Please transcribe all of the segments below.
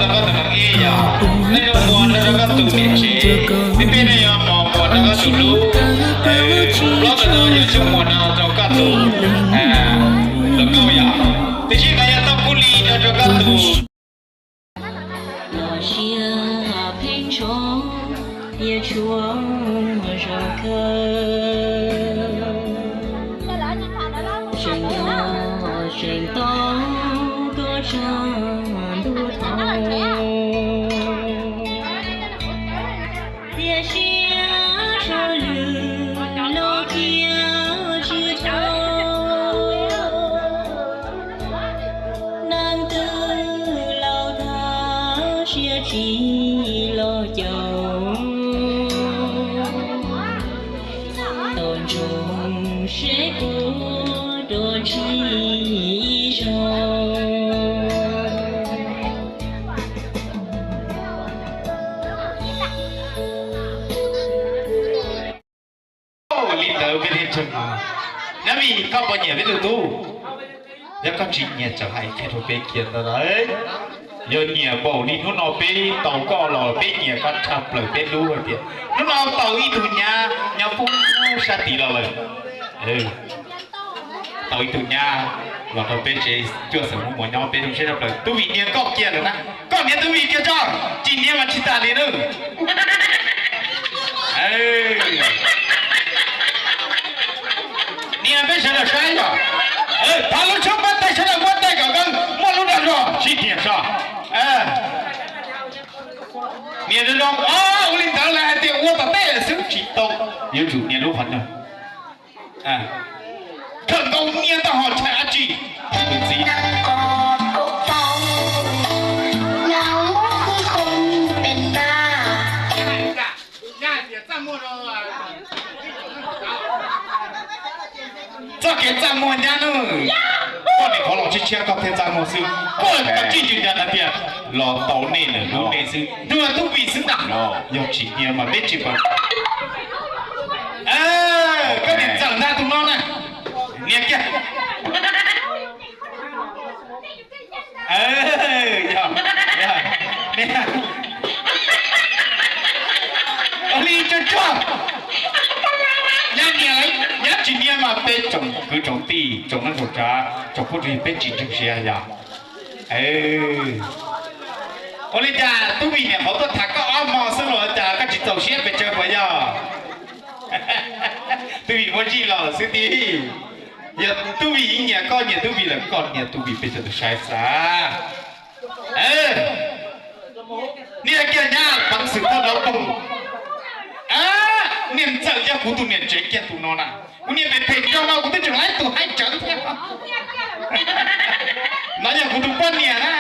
Koj tus neeg ib yog nej zoo muag nrog rau koj tus niam tsev, peb peb no yog mos muag nrog koj tus hlub, plaub tug no yog zoo muag nrog rau koj tus hluas nkauj yom. Tus tsib no yog tauj kub li nrog rau koj tus. Los siab pheej ntso, tias tshuav zoo kawg. Tseem nco tseem tau koj tsag ntuj thoob, tiam sis sawv lwm los cia tsis tau. Neeg twg laus tag siab tsis los caum, tos ntsoov seb puas rov ntsib ib zaug. Li ntawd peb thiaj tseem, nyob vim koj puas nyiam peb tus tub? Yog koj tsis nyiam txawm hais qhia rau peb kiag ntag lauj. Yog nyiam npaum li hnub no peb tau koj los peb nyiam koj tshaj plaws, peb hlub hais tias hnub no tau ib tug nyab nyob pub sab tid los lawm. Tau ib tug nyab los rau peb tsev cuaj xeem muaj mos nyob, peb zoo siab tshaj plaws. Tub Vim nias koj kiag lawm na, koj nias Tub Vim kiag tso, tsis nias mas tsis tas li nawb. Nias peb sawv daws saib yom. Thov lub suab npuab tes, sawv daws npuab tes kom koj muaj lub dag zog sib nias so. Nias zoo zoo, ua li ntawd lawv hais tias ua tom tej xwb tsis tau, yuav tsum nias lub qhov no. Khawm nkaus nias tau ho ntshai dab tsi. Tus txiv txoj kev txaj muag nyab nawb. Koj niam qhov los tshiab tshiab koj thiaj txaj muag xwb. Koj tsis ntsia ntsia hais tias los tau nej lawm hlub nej xwb, nrog Tub Vim xwb ntag. Yog tsis nias mas peb tsis pom. Koj niam txawm ntag tus no na. Nias kiag. Ua li tsuag tsuag. Nyab nias, nyab tsis nias mas peb tsoom kwv tsoom tij tsoom neej tsoom tsav tsoom phooj ywg peb tsis ntseeg siab yog. Ua li cas Tub Vim niam qhov tuaj tham koj ob hmo xwb los cas koj tsis txaus siab pes tsawg puas yog? Tub Vim muaj zij los xwb tib. Yog Tub Vim nyiam koj, nyiam Tub Vim lawm koj nias Tub Vim peb cov tus saib xav. Nias kiag nyab peev xwm thoj dov poog. Niag ntxawm yog kuv tus niam tsev kiag tus no na. Kuv niam phem phem nraug no kuv twb tseem laib tus haib tsawv thiab. No yog kuv tus poj niam na.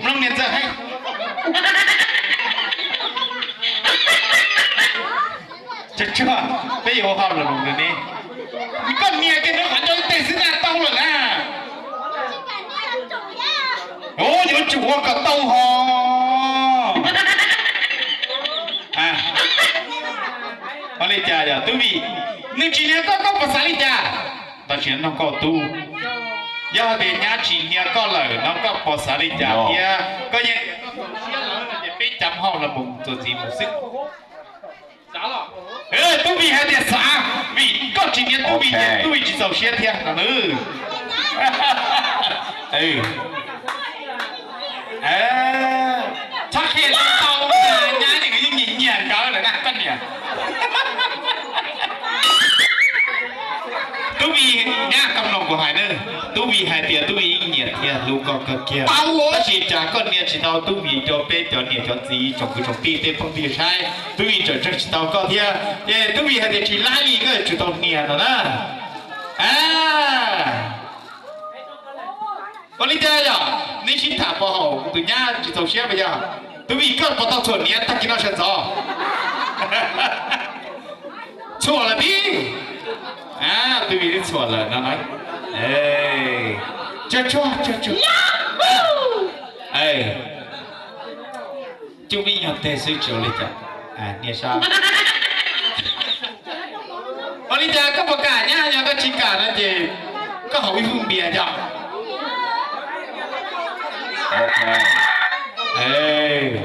Mloog niam ntxawm hais. Tsuag tsuag, peb yuav ua hauj lwm ne. Koj nias kiag nws qhov ncauj ib teg xwb na tau lawm na. Ua yuav tsum ua kom tau ho. Ua li cas yog Tub Vim nws tsis nias koj, koj puas xav li cas? Tam sim no koj tub, yog hais tias nyab tsis nias koj lawm no koj puas xav li cas thiab? Koj yeej siab lawm ces peb cov hauj lwm mus txuas ntxiv mus xwb. Tub Vim hais tias xav, vim koj tsis nias Tub Vim ces Tub Vim tsis txaus siab thiab no. Txhob qhia tau, nyab nws yeej nyiam nyiam nkawd lawm na koj niam. Tub Vim, nyab koj mloog kuv hais na, Tub Vim hais tias Tub Vim yeej nyiam thiab hlub koj kawg kiag, tab sis cas koj nias tsis tau Tub Vim rau peb cov niam cov txiv tsoom kwv tsoom tij tej phooj ywg saib, Tub Vim tseem ntseeg tsis tau koj thiab. Ces Tub Vim hais tias tsis laib li koj yuav tsum tau nias no na. Ua li cas yog neb sib tham pov haum tus nyab tsis txaus siab puas yog? Tub Vim koj puas tau txhuam niam tag kis no sawv ntxov? Txhuam lawm tib. Tub Vim twb txhuam lawm no na. Tsuag tsuag, tsuag tsuag. Cub vib nyuag teg xwb tsis ua li cas. Nias sab. Ua li cas koj puas kam nyab? Yog koj tsis kam no ces koj haus ib hwj npias yog. Ok. Ê.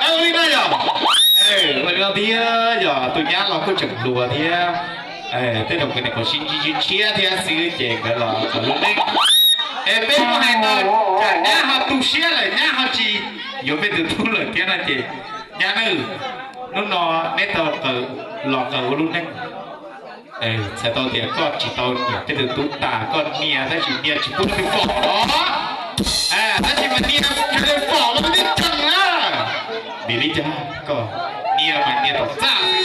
Ua li no yog, ua li no thiab yog tus nyab los kuj tseem hluas thiab. Tej zaum nkawd niam qhuav sib ntsib tshiab thiab xwb ces nkawd los txog lub neej. Es peb muab hais tau, tsam nyab ho tu siab lawm nyab ho tsis yuav peb tus tub lawm thiab no ces, nyab nawb, hnub no neb tau los qaws ua lub neej. Txhais tau tias koj tsis tau nyiam peb tus tub tas, koj nias tab sis nias tsis pub leej twg pom los, tab sis mas nias yog leej pom los twb tseem na. Vim li cas koj nias mas nias tom txaj xwb.